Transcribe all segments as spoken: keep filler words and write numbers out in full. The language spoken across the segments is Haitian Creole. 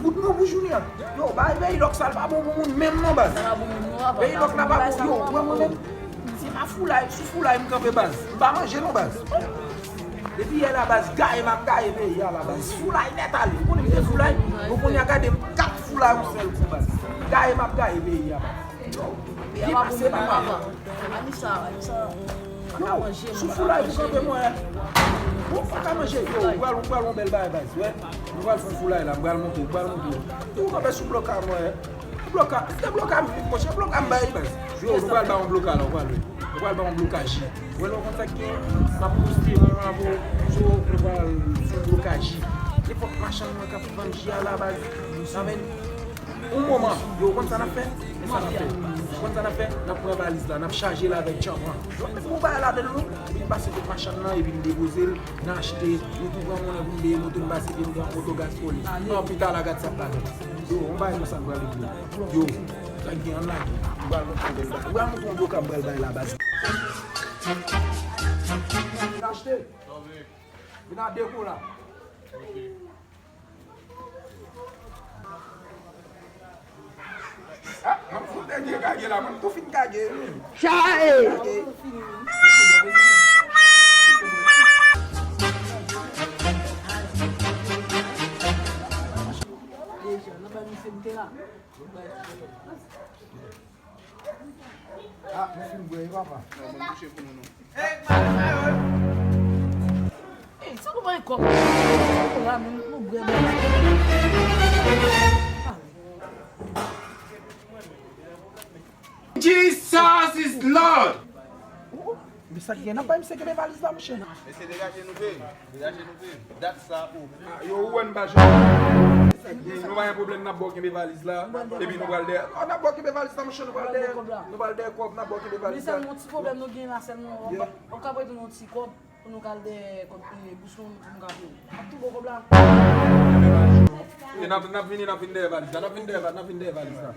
Tout mou pou jounen an. Yo, bay Veyilòks la, l pa bon pou moun menm non, baz. Sa pa bon pou moun non, papa. Veyilòks la pa bon, yo, wè mwen menm. Se pa foulay, sou foulay m kanpe, baz. M pa manje non, baz. Depi yè la, baz, gaye m ap gaye peyi a la, baz. Foulay nèt ale. Ou konnen m te foulay? Bon, kounye a gade m kat foulay yon sèl kou, baz. Gaye m ap gaye peyi a, baz. Yo, byen pase, papa. Anisa, Anisa. Yo, sou foulay pou kanpe mwen. Ou pa ka manje. Yo, ou pral, ou pral yon bèl bagay, baz. Wè, nou pral fè yon foulay la, m pral monte, m pral monte. Ou kanpe sou bloka mwen. Bloka, se bloka m, monchè, bloka m bay, baz. Yo, nou pral ba yon bloka la, ou pral wè. Nou pral ba yon bloka ji. Wè, lè w konn sa k gen, n ap poste yon avè w, so, nou pral fè yon bloka ji. Nenpòt machann mwen k ap vann ji a la, baz. Sa vin yon moman, yo, ou konn sa n ap fè? Men sa n ap fè. Ou konn sa n ap fè? N ap pran valiz la, n ap chaje l avèk djanman. Yo, nou bagay ladan l, non? Epi n pase kot machann nan, epi n depoze l, n achte, nou tou pran monnen pou n peye moto, n pase, epi n pran moto gaspole. Nan pita la, gad sa k ladan. Yo, on bagay konsa n pral regle. Yo, sa k gen, ann lage. M pral montre yon bèl bagay. M pral montre yon bloka m pral bay la, baz. Vin achte. Vin a de kou la. Ah, mwen fout dènye kage la, mwen tou fin kage. Chae! Kage. Ah, mwen fin bwè, papa. Non, mwen touche pou nou, non. Ey, sa nou bay kòb la menm, nou bwè bagay. Jesus is Lord! Men sa k gen nan bay misye kenbe valiz la, monchè. Mesye, degaje nou, pen. Degaje nou, pen. Dat sa, ou. Ah, yo, ou wè n pa jwenn. Nou pa gen pwoblèm, n ap ba w kenbe valiz la. Epi nou pral dèyè. Oh, n ap ba w kenbe valiz la, monchè, nou pral dèyè. Nou pral dèyè kòb, n ap ba w kenbe valiz la. Men sèlman yon ti pwoblèm nou gen la, sèlman. Ou p ap prete nou yon ti kòb pou nou ka al dèyè kòb, e, bous nou, pou nou ka peye. Ap tou bon kòb la. E n ap, n ap vini, n ap vin dèyè valiz la, n ap vin dèyè va-, n ap vin dèyè valiz la.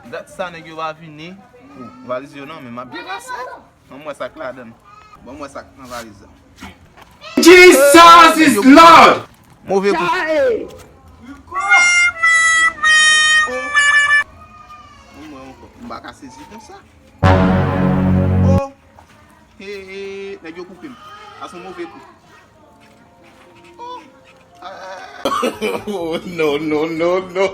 Dat sa nèg yo pa vini pou valiz yo non, men m ap byen pase. Ban m wè sa k ladan l. Ban m wè sa k nan valiz la. Jesus is Lord! Move kou. Oh. Ban m wè ankò. M pa ka sezi konsa. Oh. He, he, nèg yo koupe m. A se yon move kou. Oh. Oh, no, no, no, no.